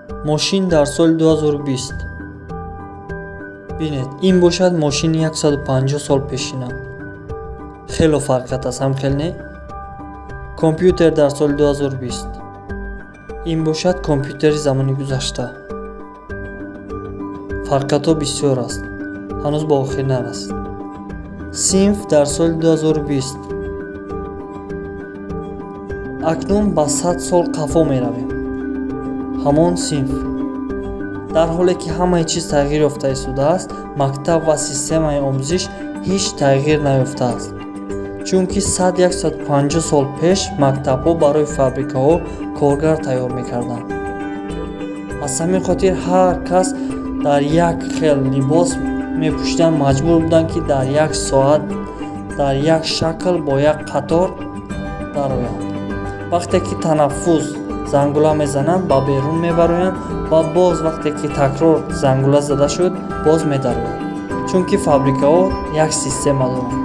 Мошин дар соли 2020. Бинед, ин бошад мошини 150 сол пешина. Хело фарқият аст, ҳам хел не? Компютер дар соли 2020. Ин бошад компютери замони гузашта. Фарқиятҳо бисёр аст, ҳанӯз ба охир нарасид. Синф дар соли 2020. Акнун ба 100 сол қафо меравем. Ҳамон синф. Дар ҳоле ки ҳамаи чиз тағйир ёфта истодааст, мактаб ва системаи омӯзиш ҳеҷ тағйир наёфтааст, чунки 100-150 сол пеш мактабҳо барои фабрикаҳо коргар тайёр мекарданд. Аз ҳамин хотир ҳар кас дар як хел либос мепӯшиданд, маҷбур буданд, ки дар як соат, дар як шакл, бо як қатор дароянд. Вақте ки танаффус зангула мезананд, ба берун мебароянд ва боз вақте ки такрор зангула зада шуд, боз медароянд, чунки фабрикаҳо як система доранд.